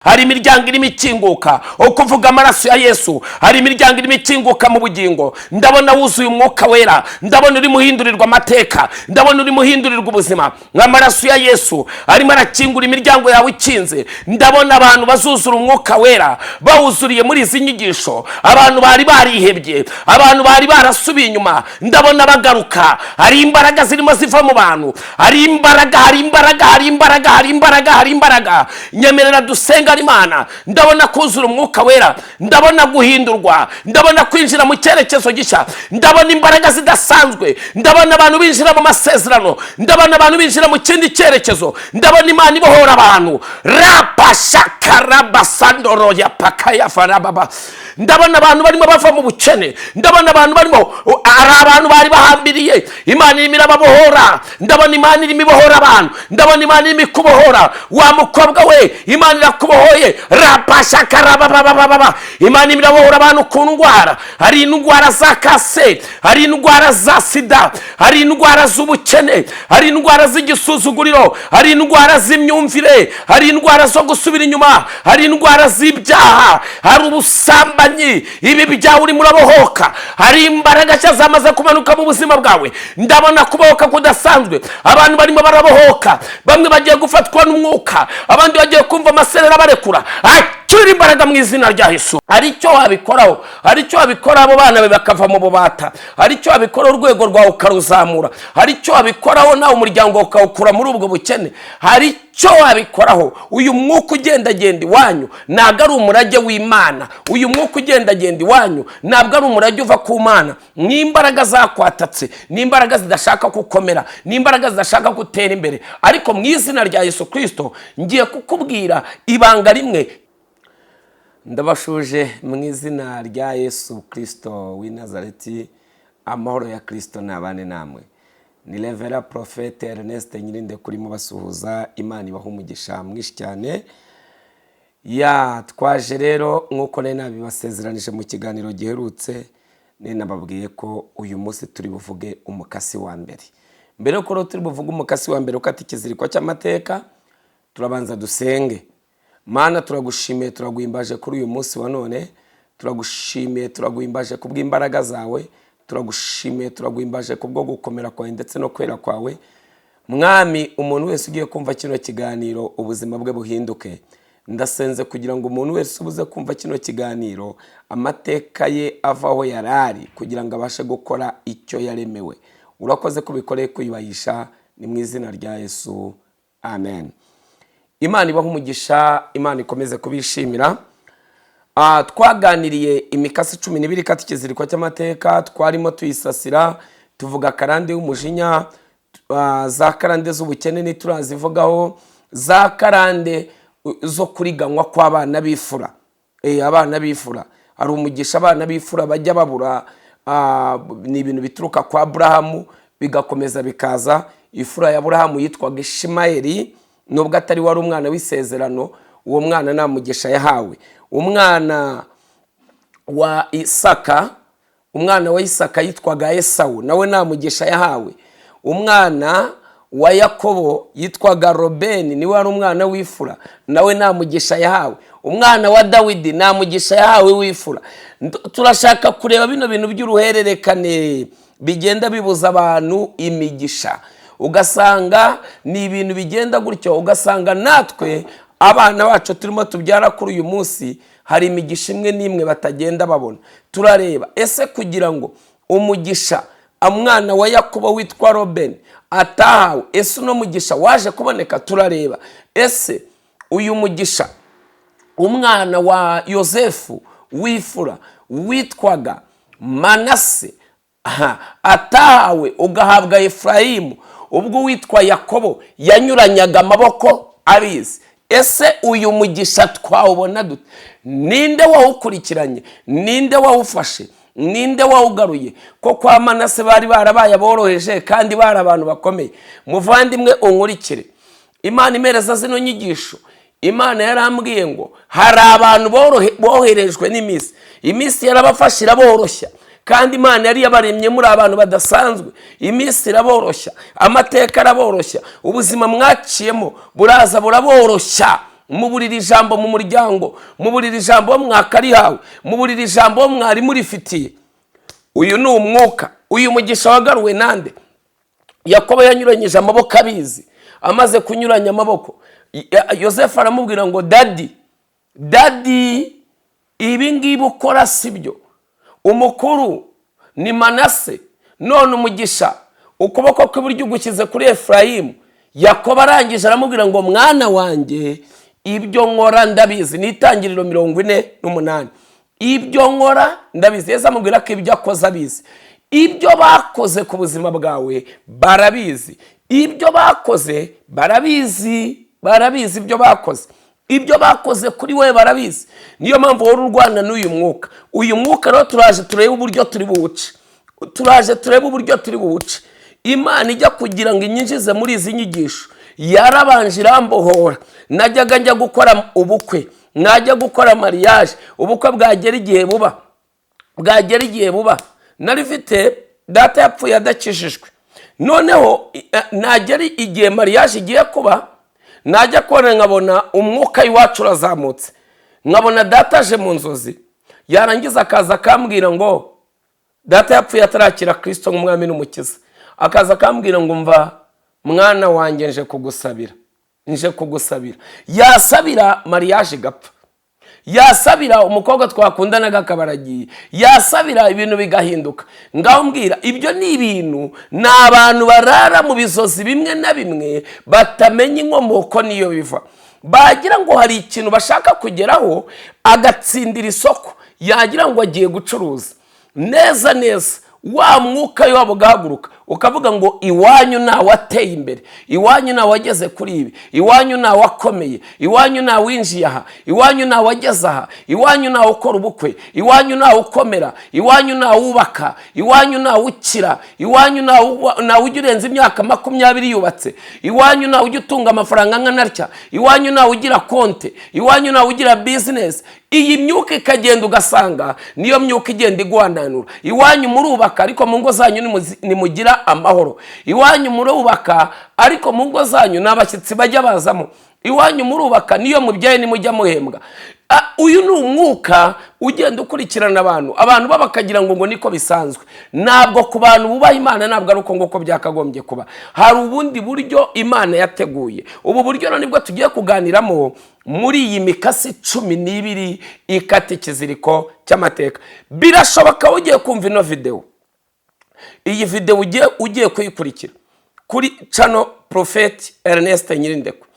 Hari imiryango irimo ikinguka uko uvuga amaraso ya Yesu. Hari imiryango irimo ikinguka mu bugingo. Ndabona wuzuye Umwuka Wera, ndabona urimo uhindurirwa amateka, ndabona urimo uhindurirwa ubuzima. Amaraso ya Yesu arimo arakingura imiryango yawe ikinze. Ndabona abantu bazuzura Umwuka Wera bawuzuriye muri izi nyigisho. Abantu bari barihebye, abantu bari barasubiye inyuma, ndabona bagaruka. Hari imbaraga zirimo ziva mu bantu, hari imbaraga, hari imbaraga, hari imbaraga, hari imbaraga, hari imbaraga. Nyemerera dusenga Imana. Ndabona kuzura Umwuka Wera, ndabona guhindurwa, ndabona kwinjira mu cyerekezo gishya, ndabona imbaraga zidasanzwe, ndabona abantu binjira mu masezerano, ndabona abantu binjira mu kindi cyerekezo, ndabona Imana ibohora abantu. Rapashakarabasandoro ya pakaya farababa. Ndabona abantu barimo bava mu bukene, ndabona abantu barimo, hari abantu bari bahambiriye, Imana irimo irababohora. Ndabona Imana irimo ibohora abantu, ndabona Imana irimo ikubohora. Wa mukobwa we, Imana irakubohoye. Rapashakarababababa. Imana irimo irabohora abantu ku ndwara. Hari indwara za kanseri, hari indwara za sida, hari indwara z'ubukene, hari indwara z'igisuzuguriro, hari indwara z'imyumvire, hari indwara zo gusubira inyuma, hari indwara z'ibyaha, hari ubusambanyi. Ibi byawe urimo urabohoka. Hari imbaraga nshya zamaze kumanuka mu buzima bwawe. Ndabona kubohoka kudasanzwe. Abantu barimo barabohoka, bamwe bagiye gufatwa n'umwuka, abandi bagiye kumva amaserera barekura. Akira imbaraga mu izina rya Yesu. Hari icyo wabikoraho, hari icyo wabikoraho abo bana be bakava mu bubata, hari icyo wabikoraho urwego rwawe ukaruzamura, hari icyo wabikoraho nawe umuryango ukawukura muri ubwo bukene, hari icyo wabikoraho. Uyu mwuka ugendagenda iwanyu ntabwo ari umurage w'Imana. Uyu mwuka ugendagenda iwanyu ntabwo ari umurage uva ku Mana. Ni imbaraga zakwatatse, ni imbaraga zidashaka gukomera, ni imbaraga zidashaka gutera imbere. Ariko mu izina rya Yesu Kirisito ngiye kukubwira ibanga rimwe. Ndabasuhuje mu izina rya Yesu Kirisito w'i Nazareti. Amahoro ya Kirisito nabane namwe. Ni Reverend Prophet Ernest Nyirinde kurimo basuhuza. Imana ibaha umugisha mwinshi cyane. Ya twaje rero nk'uko nari nabibasezeranije mu kiganiro giherutse, nari nababwiye ko uyu munsi turi buvuge umukasi wa mbere. Mbere yuko rero turi buvuge umukasi wa mbere ukata ikiziriko cy'amateka, turabanza dusenge. Mana, turagushimiye, turaguhimbaje kuri uyu munsi wa none. Turagushimiye, turaguhimbaje kubw'imbaraga zawe. Turagushimiye, turaguhimbaje kubwo gukomera kwawe ndetse no kwera kwawe. Mwami, umuntu wese ugiye kumva kino kiganiro, ubuzima bwe buhinduke. Ndasenze kugira ngo umuntu wese ubuze kumva kino kiganiro, amateka ye ava aho yari ari kugira ngo abashe gukora icyo yaremewe. Urakoze ko ubikoreye kwiyubahisha. Ni mu izina rya Yesu, amen. Imana ibaha umugisha, Imana ikomeze kubishimira. Twaganiriye imikasi 12 ikata ikiziriko cy'amateka. Twarimo tuyisasira, tuvuga karande y'umujinya, za karande z'ubukene ntiturazivugaho, za karande zo kuriganywa kw'abana b'imfura. Abana b'imfura, hari umugisha abana b'imfura bajya babura. Ni ibintu bituruka kwa Burahamu bigakomeza bikaza. Imfura ya Burahamu yitwaga Ishimayeli, nubwo atari wari umwana w'isezerano. Uwo mwana nta mugisha yahawe. Umwana wa Isaka, umwana wa Isaka yitwaga Esawu, nawe nta mugisha yahawe. Umwana wa Yakobo yitwaga Robeni, niwe wari umwana w'imfura, nawe nta mugisha yahawe. Umwana wa Dawidi nta mugisha yahawe w'imfura. Turashaka kureba bino bintu by'uruhererekane bigenda bibuza abantu imigisha, ugasanga ni ibintu bigenda gutyo, ugasanga natwe abana bacu turimo tubyara kuri uyu munsi hari imigisha imwe n'imwe batagenda babona. Turareba ese kugira ngo umugisha umwana wa Yakobo witwa Robeni atahawe, ese uno mugisha waje kuboneka? Turareba ese uyu mugisha umwana wa Yosefu w'imfura witwaga Manase atahawe, ugahabwa Efurayimu, ubwo uwitwa Yakobo yanyuranyaga amaboko abizi, ese uyu mugisha twawubona dute? Ninde wawukurikiranye? Ninde wawufashe? Ninde wawugaruye? Ko kwa Manase bari barabaye aboroheje kandi bari abantu bakomeye. Muvandimwe unkurikire, Imana imereza zino nyigisho, Imana yarambwiye ngo hari abantu boherejwe n'iminsi, iminsi yarabafashe iraboroshya, kandi Imana yari yabaremye muri abantu badasanzwe. Iminsi iraboroshya, amateka araboroshya, ubuzima mwaciyemo buraza buraboroshya. Muburira ijambo mu muryango, muburira ijambo mwakarihawe, muburira ijambo mwari murifitiye. Uyu ni umwuka. Uyu mugisha wagaruwe nande? Yakobo yanyuranyije amaboko abizi. Amaze kunyuranya amaboko, Yosefu aramubwira ngo: "Daddy, daddy, ibi ngibi ukora si byo. Umukuru ni Manase, none umugisha ukuboko kw'iburyo ugushyize kuri Efurayimu." Yakobo arangije aramubwira ngo: "Mwana wanjye, ibyo nkora ndabizi." Ni Itangiriro 48. "Ibyo nkora ndabizi." Yesu amubwira ko ibyo akoze abizi. Ibyo bakoze ku buzima bwawe barabizi. Ibyo bakoze barabizi, barabizi ibyo bakoze. Ibyo bakoze kuri we barabizi. Niyo mpamvu wowe urwana n'uyu mwuka. Uyu mwuka rero turaje turebe uburyo turi buwuce. Turaje turebe uburyo turi buwuce. Imana ijya kugira ngo inyinjize muri izi nyigisho, yarabanje irambohora. Najyaga njya gukora ubukwe, najya gukora mariage, ubukwe bwagera igihe buba, bwagera igihe buba, nari mfite data yapfuye adakijijwe. Noneho nagera igihe mariage igiye kuba, najya kubona nkabona umwuka w'iwacu urazamutse, nkabona data aje mu nzozi. Yarangiza akaza akambwira ngo, data yapfuye atarakira Kirisito nk'umwami n'umukiza, akaza akambwira ngo: "Mva mwana wanjye, nje kugusabira, nje kugusabira." Yasabira, mariage igapfa. Yasabira, umukobwa twakundanaga akaba aragiye. Yasabira, ibintu bigahinduka. Ngaho mbwira, ibyo ni ibintu, ni abantu barara mu bizozi bimwe na bimwe batamenya inkomoko n'iyo biva. Bagira ngo hari ikintu bashaka kugeraho, agatsindira isoko, yagira ngo agiye gucuruza neza neza, wa mwuka wabo ugahaguruka ukavuga ngo: "Iwanyu wateye imbere, iwanyu wageze kuri ibi, iwanyu wakomeye, iwanyu winjiye aha, iwanyu wageze aha, iwanyu ukora ubukwe, iwanyu ukomera, iwanyu wubaka, iwanyu ukira, iwanyu ujya urenza imyaka 20 yubatse, iwanyu ujya utunga amafaranga angana atya, iwanyu ugira konte, iwanyu ugira business." Iyi myuka ikagenda, ugasanga niyo myuka igenda igwananura. "Iwanyu murubaka, ariko mu ngo zanyu ntimugira amahoro. Iwanyu murubaka, ariko mu ngo zanyu ni abashyitsi bajya bazamo. Iwanyu murubaka, niyo mubyaye nimujya muhembwa." Uyu ni umwuka ugenda ukurikirana abantu. Abantu bo bakagira ngo niko bisanzwe. Ntabwo ku bantu bubaha Imana, ntabwo ari uko nguko byakagombye kuba. Hari ubundi buryo Imana yateguye. Ubu buryo rero nibwo tugiye kuganiramo muri iyi mikasi 12 ikata ikiziriko cy'amateka. Birashoboka ugiye kumva ino videwo, iyi videwo ugiye kuyikurikira kuri channel Prophet Ernest Nyirindekwe,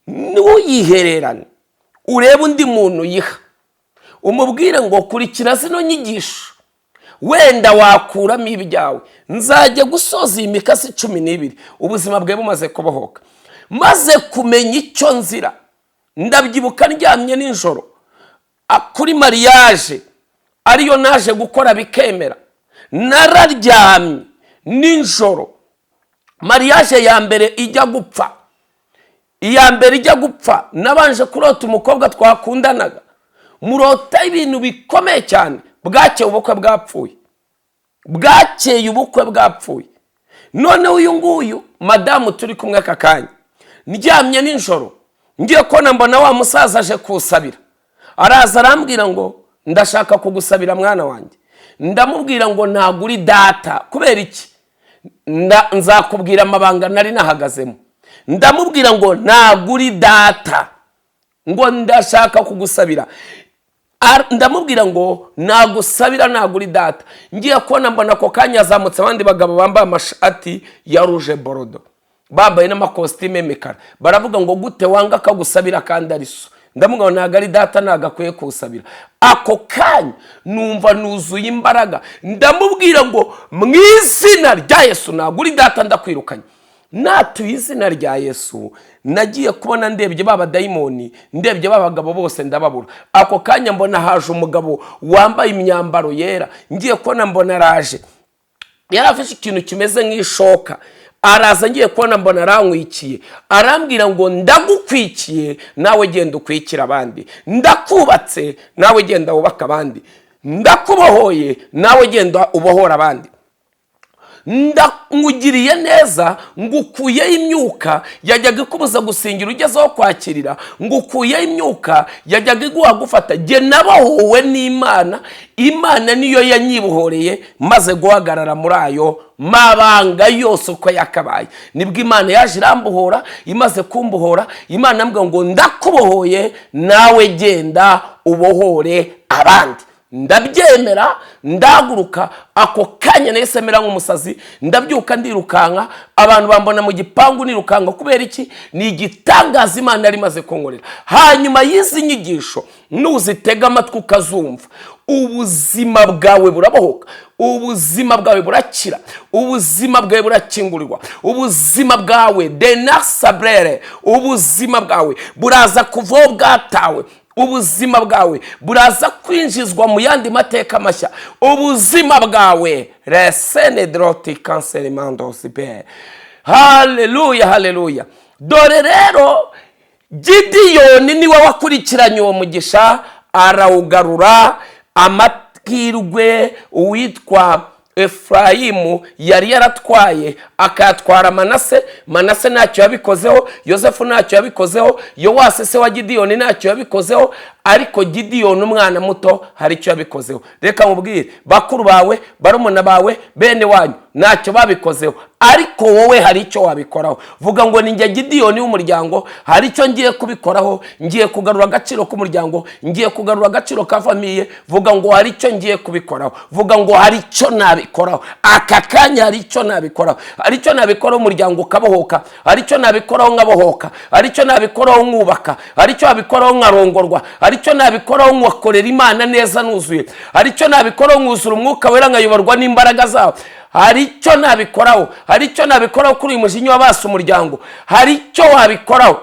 ntuyihererane. Urebe undi muntu uyiha, umubwire ngo: "Kurikira zino nyigisho, wenda wakuramo ibyawe." Nzajya gusoza iyi mikasi 12 ubuzima bwe bumaze kubohoka, maze kumenya icyo nzira. Ndabyibuka ndyamye nijoro kuri mariage ariyo naje gukora bikemera. Nararyamye nijoro, mariage ya mbere ijya gupfa, iya mbere ijya gupfa, nabanje kurota umukobwa twakundanaga, murota ibintu bikomeye cyane. Bwakeye ubukwe bwapfuye, bwakeye ubukwe bwapfuye. Noneho uyu nguyu madamu turi kumwe aka kanya, ndyamye nijoro ngiye kubona mbona wa musaza aje kusabira. Araza arambwira ngo: "Ndashaka kugusabira, mwana wanjye." Ndamubwira ngo: "Ntabwo uri data." Kubera iki? Nzakubwira amabanga nari nahagazemo. Ndamubwira ngo: "Ntabwo uri data, ngo ndashaka kugusabira." Ndamubwira ngo: "Nagusabira, ntabwo uri data." Ngiye kubona mbona ako kanya yazamutse abandi bagabo bambaye amashati ya rouge bordeaux, bambaye n'amakositime y'imikara. Baravuga ngo: "Gute wanga akagusabira kandi ari so?" Ndamubwira ngo: "Ntabwo ari data, ntabwo akwiye kuwusabira." Ako kanya numva nuzuye imbaraga. Ndamubwira ngo: "Mu izina rya Yesu, ntabwo uri data, ndakwirukanye." Natuye izina rya Yesu, nagiye kubona ndebye ba badayimoni, ndebye ba bagabo bose ndababura. Ako kanya mbona haje umugabo wambaye imyambaro yera. Ngiye kubona mbona araje, yari afite ikintu kimeze nk'ishoka. Araza, ngiye kubona mbona arankwikiye. Arambwira ngo: "Ndagukwikiye, nawe genda ukwikira abandi. Ndakubatse, nawe genda wubake abandi. Ndakubohoye, nawe genda ubohora abandi." Ndamugiriye neza, ngukuyeho imyuka yajyaga ikubuza gusingira ugeze aho kwakirira, ngukuyeho imyuka yajyaga iguha gufata. Jye nabohowe n'Imana, Imana niyo yanyibohoreye. Maze guhagarara muri ayo mabanga yose uko yakabaye, nibwo Imana yaje irambohora. Imaze kumbohora, Imana yambwira ngo: "Ndakubohoye, nawe genda ubohore abandi." Ndabyemera, ndahaguruka. Ako kanya nahise mera nk'umusazi, ndabyuka ndirukanka. Abantu bambona mu gipangu nirukanka. Kubera iki? Ni igitangaza Imana yari imaze kunkorera. Hanyuma y'izi nyigisho, nuzitega amatwi ukazumva, ubuzima bwawe burabohoka, ubuzima bwawe burakira, ubuzima bwawe burakingurirwa, ubuzima bwawe denasabrere, ubuzima bwawe buraza kuvaho bwatawe, ubuzima bwawe buraza kwinjizwa mu yandi mateka mashya, ubuzima bwawe resenedroti kanserimandosipe. Haleluya, haleluya! Dore rero, Gidiyoni niwe wakurikiranye uwo mugisha, arawugarura. Amahirwe uwitwa Efurayimu yari yaratwaye, akayatwara Manase. Manase ntacyo yabikozeho, Yosefu ntacyo yabikozeho, Yowasi se wa Gidiyoni ntacyo yabikozeho, ariko Gidiyoni umwana muto hari icyo yabikozeho. Reka nkubwire, bakuru bawe, barumuna bawe, bene wanyu ntacyo babikozeho, ariko wowe hari icyo wabikoraho. Vuga ngo: "Ni njye Gidiyoni w'umuryango, hari icyo ngiye kubikoraho. Ngiye kugarura agaciro k'umuryango, ngiye kugarura agaciro ka famille." Vuga ngo: "Hari icyo ngiye kubikoraho." Vuga ngo: "Hari icyo nabikoraho aka kanya, hari icyo nabikoraho, hari icyo nabikoraho umuryango ukabohoka, hari icyo nabikoraho nkabohoka, hari icyo nabikoraho nkubaka, hari icyo nabikoraho nkarongorwa, hari icyo nabikoraho nkakorera Imana neza nuzuye, hari icyo nabikoraho nkuzura Umwuka Wera, nkayoborwa n'imbaraga zawo, hari icyo nabikoraho, hari icyo nabikoraho kuri uyu mujinya wabase umuryango." Hari icyo wabikoraho,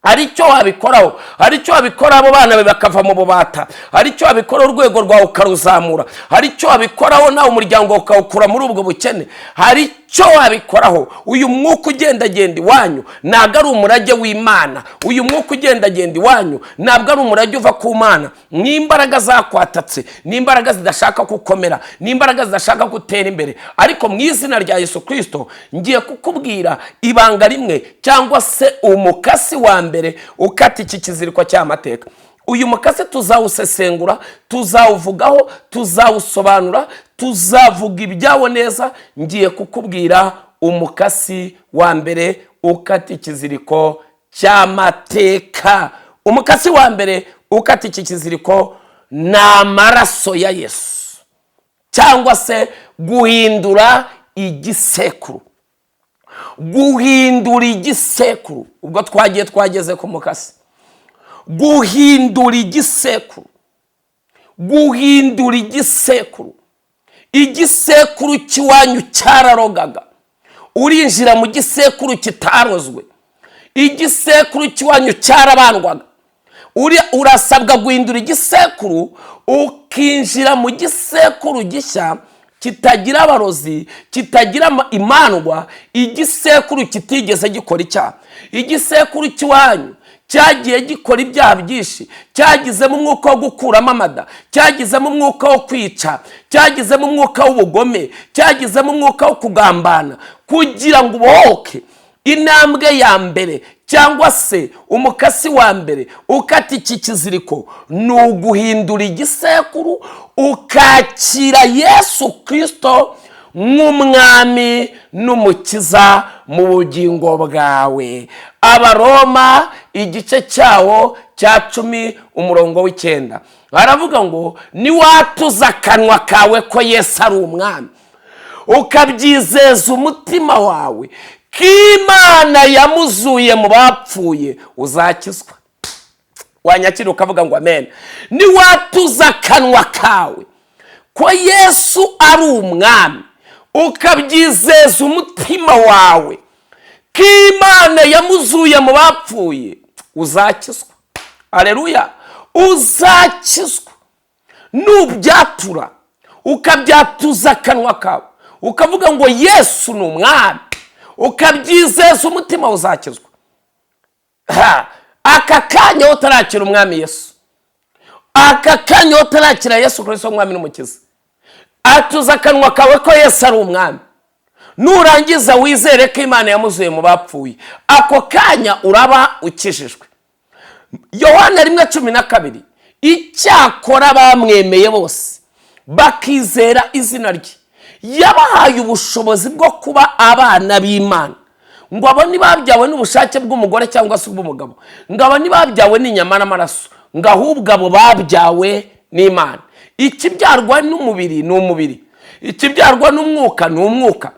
hari icyo wabikoraho, hari icyo wabikoraho abo bana be bakava mu bubata, hari icyo wabikoraho urwego rwawe ukaruzamura, hari icyo wabikoraho nawe umuryango ukawukura muri ubwo bukene, hari icyo wabikoraho. Uyu mwuka ugendagenda iwanyu ntabwo ari umurage w'Imana. Uyu mwuka ugendagenda iwanyu ntabwo ari umurage uva ku Mana. Ni imbaraga zakwatatse, ni imbaraga zidashaka gukomera, ni imbaraga zidashaka gutera imbere. Ariko mu izina rya Yesu Kirisito, ngiye kukubwira ibanga rimwe cyangwa se umukasi wa mbere ukata iki kiziriko cy'amateka. Uyu mukasi tuzawusesengura, tuzawuvugaho, tuzawusobanura, tuzavuga ibyawo neza. Ngiye kukubwira umukasi wa mbere ukata ikiziriko cy'amateka. Umukasi wa mbere ukata iki kiziriko ni amaraso ya Yesu, cyangwa se guhindura igisekuru, guhindura igisekuru. Ubwo twagiye, twageze ku mukasi. Guhindura igisekuru, guhindura igisekuru. Igisekuru cy'iwanyu cyararogaga, urinjira mu gisekuru kitarozwe. Igisekuru cy'iwanyu cyarabandwaga, urasabwa guhindura igisekuru, ukinjira mu gisekuru gishya kitagira abarozi, kitagira imandwa, igisekuru kitigeze gikora icyaha. Igisekuru cy'iwanyu cyagiye gikora ibyaha byinshi, cyagizemo umwuka wo gukuramo amada, cyagizemo umwuka wo kwica, cyagizemo umwuka w'ubugome, cyagizemo umwuka wo kugambana. Kugira ngo ubohoke, intambwe ya mbere cyangwa se umukasi wa mbere ukata iki kiziriko ni uguhindura igisekuru, ukakira Yesu Kirisito nk'umwami n'umukiza mu bugingo bwawe. Abaroma igice cyawo cya 10 umurongo wa 9 baravuga ngo: "Niwatuza akanwa kawe ko Yesu ari umwami, ukabyizeza umutima wawe ko Imana yamuzuye mu bapfuye, uzakizwa." Wanyakira ukavuga ngo: "Amen." Niwatuza akanwa kawe ko Yesu ari umwami, ukabyizeza umutima wawe ko Imana yamuzuye mu bapfuye, uzakizwa. Areruya! Uzakizwa nubyatura, ukabyatuza akanwa kawe, ukavuga ngo: "Yesu ni umwami," ukabyizeza umutima, uzakizwa. Aka kanya utarakira umwami Yesu, aka kanya utarakira Yesu Kirisito umwami n'umukiza, atuza akanwa kawe ko Yesu ari umwami. Nurangiza wizere ko Imana yamuzuye mu bapfuye, ako kanya uraba ukijijwe. Yohana 1:12: "Icyakora bamwemeye bose bakizera izina rye, yabahaye ubushobozi bwo kuba abana b'Imana." Ngo abo ntibabyawe n'ubushake bw'umugore cyangwa se ubw'umugabo, ngo abo ntibabyawe n'inyama n'amaraso, ngo ahubwo abo babyawe n'Imana. Ikibyarwa n'umubiri ni umubiri, ikibyarwa n'umwuka ni umwuka.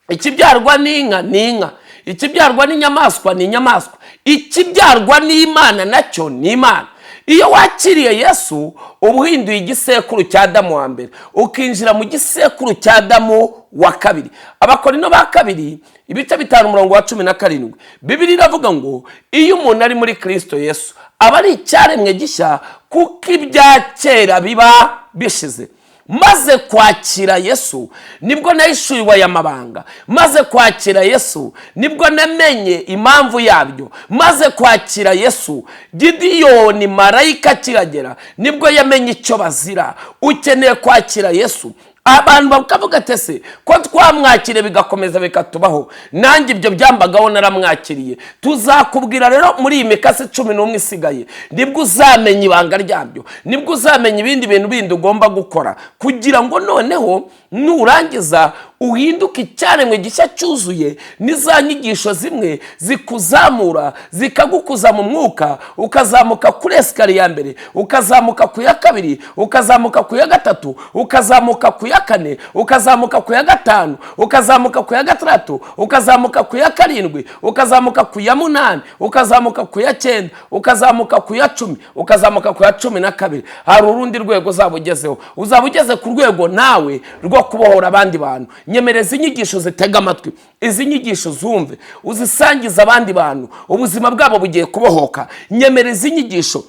Ikibyarwa n'inka ni inka, ikibyarwa n'inyamaswa ni inyamaswa, ikibyarwa n'Imana nacyo ni Imana. Iyo wakiriye Yesu, uba uhinduye igisekuru cya Adamu wa mbere, ukinjira mu gisekuru cya Adamu wa kabiri. Abakorinto ba kabiri, ibice 5, umurongo wa 17, Bibiliya iravuga ngo iyo umuntu ari muri Kirisito Yesu, aba ari icyaremwe gishya, kuko ibya kera biba bishize. Maze kwakira Yesu nibwo nahishuriwe aya mabanga. Maze kwakira Yesu nibwo namenye impamvu yabyo. Maze kwakira Yesu, Gidiyoni marayika akihagera nibwo yamenye icyo bazira. Ukeneye kwakira Yesu. Abantu bakavuga ati: "Ese ko twamwakiriye bigakomeza bikatubaho?" Nanjye ibyo byambagaho, naramwakiriye. Tuzakubwira rero muri iyi mikasi 11 isigaye, nibwo uzamenya ibanga ryabyo, nibwo uzamenya ibindi bintu bindi ugomba gukora kugira ngo noneho nurangiza uhinduke icyaremwe gishya cyuzuye. Ni za nyigisho zimwe zikuzamura, zikagukuza mu mwuka, ukazamuka kuri escalier ya mbere, ukazamuka ku ya kabiri, ukazamuka ku ya gatatu, ukazamuka ku ya kane, ukazamuka ku ya gatanu, ukazamuka ku ya gatandatu, ukazamuka ku ya karindwi, ukazamuka ku ya munani, ukazamuka ku ya cyenda, ukazamuka ku ya 10, ukazamuka ku ya 12. Hari urundi rwego uzaba ugezeho, uzaba ugeze ku rwego nawe rwo kubohora abandi bantu. Nyemereza inyigisho, zitega amatwi izi nyigisho, zumve, uzisangize abandi bantu, ubuzima bwabo bugiye kubohoka. Nyemereza inyigisho.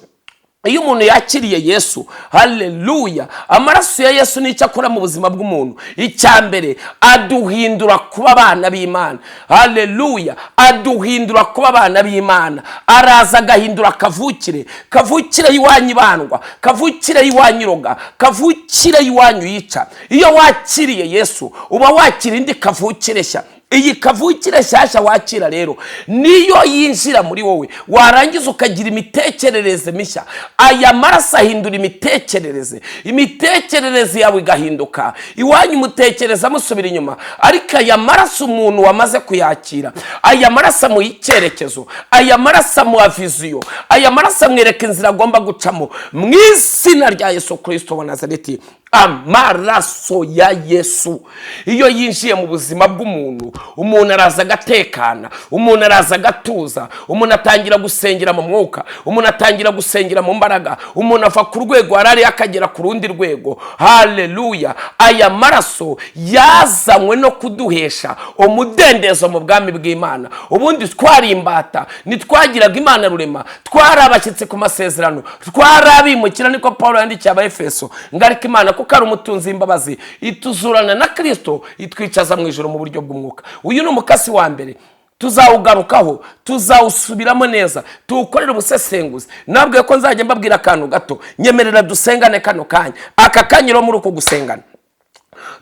Iyo umuntu yakiriye Yesu, haleluya, amaraso ya Yesu nicyo akora mu buzima bw'umuntu. Icya mbere, aduhindura kuba abana b'Imana. Haleluya, aduhindura kuba abana b'Imana. Araza agahindura kavukire, kavukire y'iwanyu ibandwa, kavukire y'iwanyu iroga, kavukire y'iwanyu yica. Iyo wakiriye Yesu, uba wakira indi kavukire nshya. Iyi kavukire nshyashya wakira rero niyo yinjira muri wowe, warangiza ukagira imitekerereze mishya. Aya maraso ahindura imitekerereze, imitekerereze yawe igahinduka. Iwanyu mutekereza musubira inyuma, ariko aya maraso, umuntu wamaze kuyakira, aya maraso amuha icyerekezo, aya maraso amuha vision, aya maraso amwereka inzira agomba gucamo. Mu izina rya Yesu Kirisito wa Nazareti, amaraso ya Yesu iyo yinjiye mu buzima bw'umuntu, umuntu araza agatekana, umuntu araza agatuza, umuntu atangira gusengera mu mwuka, umuntu atangira gusengera mu mbaraga, umuntu ava ku rwego yari akagera ku rundi rwego. Haleluya! Aya maraso yazanywe no kuduhesha umudendezo mu bwami bw'Imana. Ubundi twari imbata, ntitwagiraga Imana rurema, twari abashyitsi ku masezerano, twari abimukira, niko Paul yandikiye Abaefeso. Ngo ariko Imana, kuko ari umutunzi w'imbabazi, ituzurana na Kirisito, itwicaza mu ijoro mu buryo bw'umwuka. Uyu ni umukasi wa mbere, tuzawugarukaho, tuzawusubiramo neza, tuwukorere ubusesenguzi. Nabwiye ko nzajya mbabwira akantu gato. Nyemerera dusengane kano kanya, aka kanya rero. Muri uko gusengana,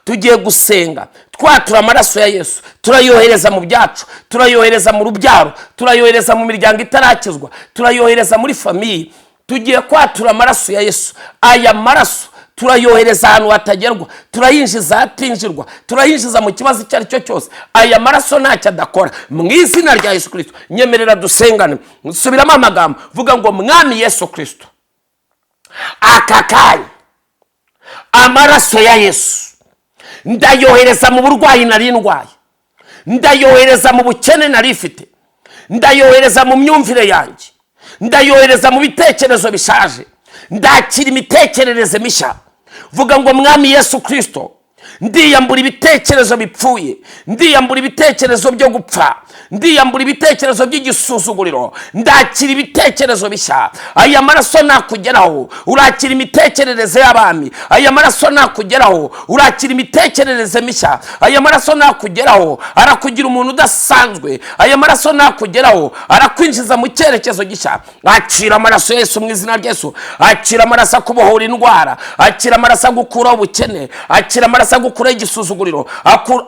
tugiye gusenga twatura amaraso ya Yesu. Turayohereza mu byacu, turayohereza mu rubyaro, turayohereza mu miryango itarakizwa, turayohereza muri famille. Tugiye kwatura amaraso ya Yesu. Aya maraso turayohereza ahantu hatagerwa, turayinjiza ahatinjirwa, turayinjiza mu kibazo icyo ari cyo cyose. Aya maraso ntacyo adakora. Mu izina rya Yesu Kirisito, nyemerera dusengane. Subiramo amagambo, vuga ngo: "Mwami Yesu Kirisito, aka kanya amaraso ya Yesu ndayohereza mu burwayi nari ndwaye, ndayohereza mu bukene nari ifite, ndayohereza mu myumvire yanjye, ndayohereza mu bitekerezo bishaje, ndakira imitekerereze mishya." Vuga ngo: "Mwami Yesu Kirisito, ndiyambura ibitekerezo bipfuye, ndiyambura ibitekerezo byo gupfa, ndiyambura ibitekerezo by'igisuzuguriro, ndakira ibitekerezo bishya." Aya maraso nakugeraho, urakira imitekerereze y'abami. Aya maraso nakugeraho, urakira imitekerereze mishya. Aya maraso nakugeraho, arakugira umuntu udasanzwe. Aya maraso nakugeraho, arakwinjiza mu cyerekezo gishya. Akira amaraso Yesu mu izina rya Yesu. Akira amaraso akubohora indwara, akira amaraso agukuraho ubukene, akira amaraso agukuraho. agukuraho igisuzuguriro.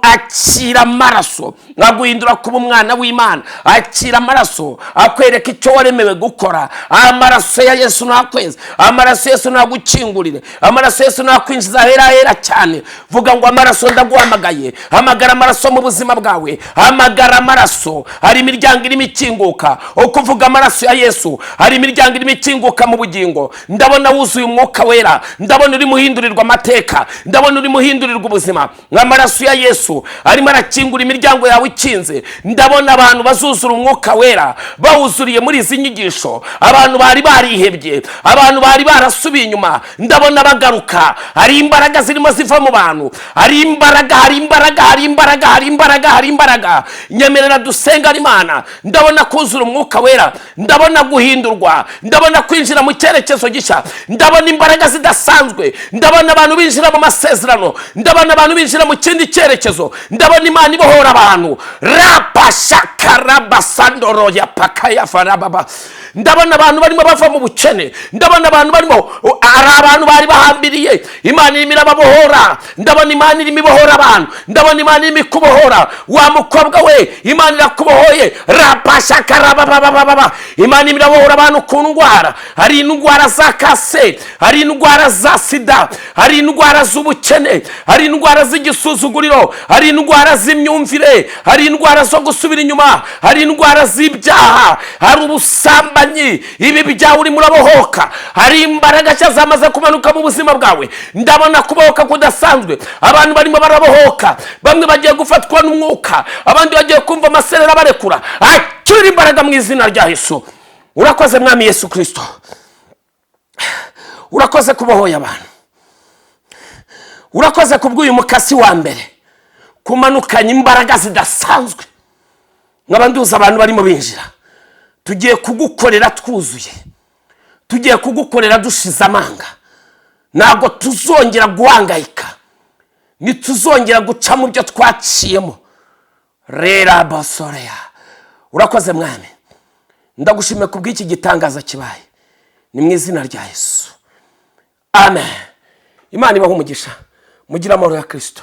Akira amaraso aguhindura kuba umwana w'Imana. Akira amaraso akwereka icyo waremewe gukora. Amaraso ya Yesu nakweza, amaraso Yesu nagukingurire, amaraso Yesu nakwinjiza ahera hera cyane. Vuga ngo: "Amaraso, ndaguhamagaye." Hamagara amaraso mu buzima bwawe, hamagara amaraso. Hari imiryango irimo ikinguka. Uko uvuga amaraso ya Yesu, hari imiryango irimo ikinguka mu bugingo. Ndabona wuzuye Umwuka Wera, ndabona urimo uhindurirwa amateka, ndabona urimo uhindurirwa ubuzima. Amaraso ya Yesu arimo arakingura imiryango yawe ikinze. Ndabona abantu bazuzura Umwuka Wera bawuzuriye muri izi nyigisho. Abantu bari barihebye, abantu bari barasubiye inyuma, ndabona bagaruka. Hari imbaraga zirimo ziva mu bantu, hari imbaraga, hari imbaraga, hari imbaraga, hari imbaraga, hari imbaraga. Nyemerera dusenga Imana. Ndabona kuzura Umwuka Wera, ndabona guhindurwa, ndabona kwinjira mu cyerekezo gishya, ndabona imbaraga zidasanzwe, ndabona abantu binjira mu masezerano, ndabona abantu binjira mu kindi cyerekezo, ndabona Imana ibohora abantu. Rapashakarabasandoro ya pakaya farababa. Ndabona abantu barimo bava mu bukene, ndabona abantu barimo, hari abantu bari bahambiriye, Imana irimo irababohora. Ndabona Imana irimo ibohora abantu, ndabona Imana irimo ikubohora. Wa mukobwa we, Imana irakubohoye. Rapashakarababababa. Imana irimo irabohora abantu ku ndwara. Hari indwara za kanseri, hari indwara za sida, hari indwara z'ubukene, hari indwara z'igisuzuguriro, hari indwara z'imyumvire, hari indwara zo gusubira inyuma, hari indwara z'ibyaha, hari ubusambanyi. Ibi byaha urimo urabohoka. Hari imbaraga nshya zamaze kumanuka mu buzima bwawe. Ndabona kubohoka kudasanzwe. Abantu barimo barabohoka, bamwe bagiye gufatwa n'umwuka, abandi bagiye kumva amaserera barekura. Akira imbaraga mu izina rya Yesu. Urakoze, Mwami Yesu Kirisito, urakoze kubohoye abantu, urakoze kubw'uyu mukasi wa mbere kumanukanya imbaraga zidasanzwe. Nkaba nduzi abantu barimo binjira. Tugiye kugukorera twuzuye, tugiye kugukorera dushize amanga. Ntabwo tuzongera guhangayika, ntituzongera guca mu byo twaciyemo. Rera basoreya. Urakoze, Mwami, ndagushimiye ku bw'iki gitangaza kibaye. Ni mu izina rya Yesu, amen. Imana ibaha umugisha, mugire amahoro ya Kirisito.